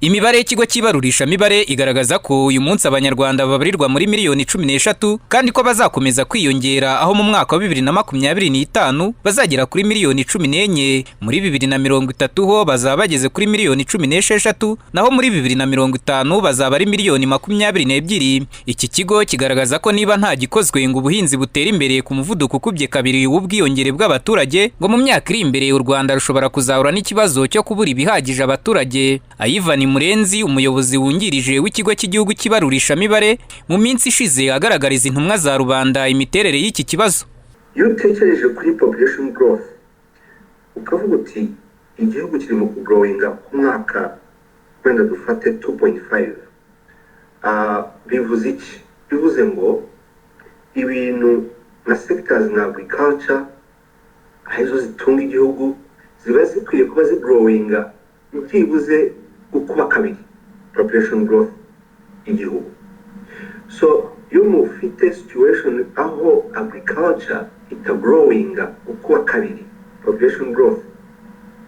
Imibare y'ikigo cy'ibarurishamibare igaragaza ko uyu munsi Abanyarwanda babarirwa muri miliyoni 13, kandi ko bazakomeza kwiyongera, aho mu mwaka wa 2025 bazagera kuri miliyoni 14. Muri 2030 ho bazaba bageze kuri miliyoni 16, naho muri 2050 bazaba ari miliyoni 22. Iki kigo kigaragaza ko niba nta gikozwe ngo ubuhinzi butere imbere ku muvuduko ukubye kabiri w'ubwiyongere bw'abaturage, ngo mu myaka iri imbere u Rwanda rushobora kuzahura n'ikibazo cyo kubura ibihagije abaturage. Ivan Murenzi, umuyobozi wungirije w'ikigo cy'igihugu cy'ibarurishamibare, mu minsi ishize agaragariza intumwa za rubanda imiterere y'iki kibazo. Iyo utekereje kuri population growth, ukavuga uti igihugu kiri mu kugrowinga ku mwaka, wenda dufate 2.5, bivuze iki? Bivuze ngo ibintu nka sectors nka agriculture, arizo zitunga igihugu, ziba zikwiye kuba zigrowinga byibuze gukuba kabiri population growth y'igihugu. So iyo mufite situation aho agriculture itagrowinga gukuba kabiri population growth,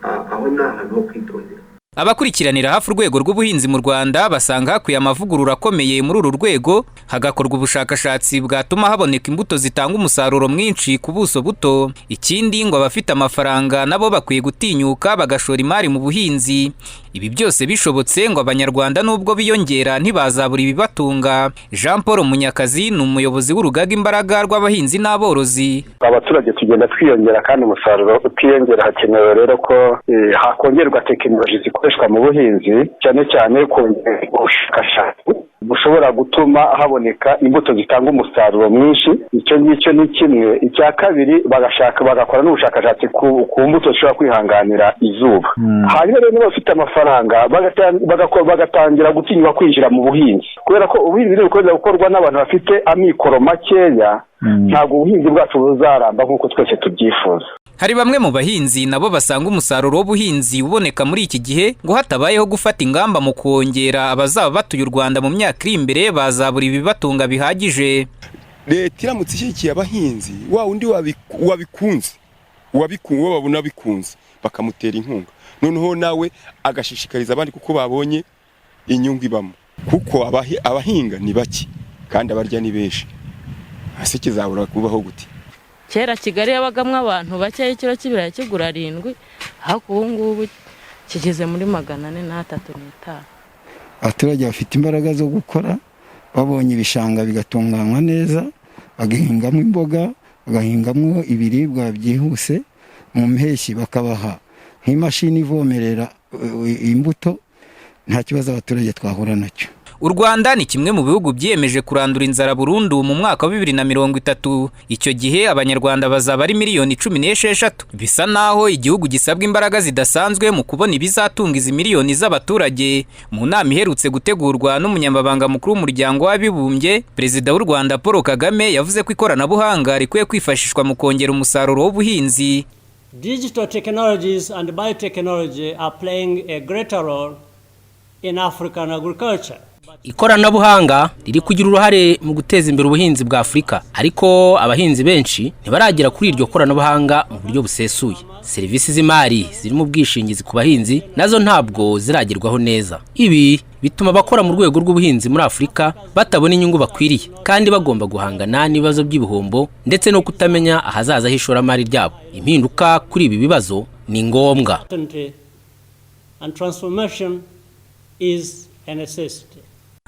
aho ni ahantu ho kwitondera. Abakurikiranira hafi urwego rw'ubuhinzi mu Rwanda basanga hakwiye amavugurura akomeye muri uru rwego, hagakorwa ubushakashatsi bwatuma haboneka imbuto zitanga umusaruro mwinshi ku buso buto. Ikindi, ngo abafite amafaranga nabo bakwiye gutinyuka bagashora imari mu buhinzi. Ibi byose bishobotse, ngo Abanyarwanda nubwo biyongera ntibazabura ibibatunga. Jean Paul Munyakazi ni umuyobozi w'urugaga Imbaraga rw'abahinzi n'aborozi. Abaturage tugenda twiyongera kandi umusaruro utiyongera. Hakenewe rero ko hakongerwa tekinoloji zikoreshwa mu buhinzi, cyane cyane kongera ubushakashatsi bushobora gutuma haboneka imbuto zitanga umusaruro mwinshi. Icyo ngicyo ni kimwe. Icya kabiri, bagashaka bagakora n'ubushakashatsi ku mbuto zishobora kwihanganira izuba. Hanyuma rero niba bafite amafaranga, bagatangira gutinyuka kwinjira mu buhinzi, kubera ko ubuhinzi bukomeza gukorwa n'abantu bafite amikoro makeya, ntabwo ubuhinzi bwacu buzaramba nk'uko twese tubyifuza. Hari bamwe mu bahinzi nabo basanga umusaruro w'ubuhinzi uboneka muri iki gihe, ngo hatabayeho gufata ingamba mu kongera abazaba batuye u Rwanda mu myaka iri imbere, bazabura ibibatunga bihagije. Leta iramutse ishyigikiye abahinzi, wa wundi wabikunze, uwo babona bikunze, bakamutera inkunga, noneho nawe agashishikariza abandi, kuko babonye inyungu ibamo, kuko abahinga ni bake kandi abarya ni benshi. Ese kizabura kubaho gute? Kera Kigali yabagamo abantu bakeya, ikiro cy'ibirayi kigura 7, ariko ubu ngubu kigeze muri 435. Abaturage bafite imbaraga zo gukora. Babonye ibishanga bigatunganywa neza, bagahingamo imboga, bagahingamo ibiribwa byihuse, mu mpeshyi bakabaha nk'imashini ivomerera imbuto, nta kibazo abaturage twahura nacyo. U Rwanda ni kimwe mu bihugu byiyemeje kurandura inzara burundu mu mwaka wa 2030. Icyo gihe Abanyarwanda bazaba ari miliyoni 16. Bisa naho igihugu gisabwa imbaraga zidasanzwe mu kubona ibizatunga izi miliyoni z'abaturage. Mu nama iherutse gutegurwa n'Umunyamabanga Mukuru w'Umuryango w'Abibumbye, Perezida w'u Rwanda Paul Kagame yavuze ko ikoranabuhanga rikwiye kwifashishwa mu kongera umusaruro w'ubuhinzi. Digital technologies and biotechnology are playing a greater role in African agriculture. Ikoranabuhanga riri kugira uruhare mu guteza imbere ubuhinzi bwa Afurika, ariko abahinzi benshi ntibaragera kuri iryo koranabuhanga mu buryo busesuye. Serivisi z'imari zirimo ubwishingizi ku bahinzi nazo ntabwo ziragerwaho neza. Ibi bituma abakora mu rwego rw'ubuhinzi muri Afurika batabona inyungu bakwiriye, kandi bagomba guhangana n'ibibazo by'ibihombo ndetse no kutamenya ahazaza h'ishoramari ryabo. Impinduka kuri ibi bibazo ni ngombwa. And transformation is a necessity.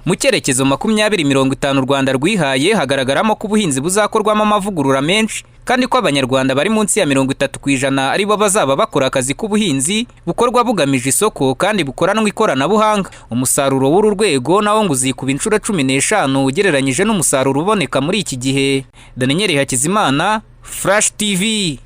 Mu cyerekezo 2050 u Rwanda rwihaye, hagaragaramo ko ubuhinzi buzakorwamo amavugurura menshi, kandi ko Abanyarwanda bari munsi ya 30% aribo bazaba bakora akazi k'ubuhinzi bukorwa bugamije isoko kandi bukoranwa ikoranabuhanga. Umusaruro w'uru rwego nawo ngo uzikuba inshuro 15 ugereranyije n'umusaruro uboneka muri iki gihe. Daniel Hakizimana, Flash TV.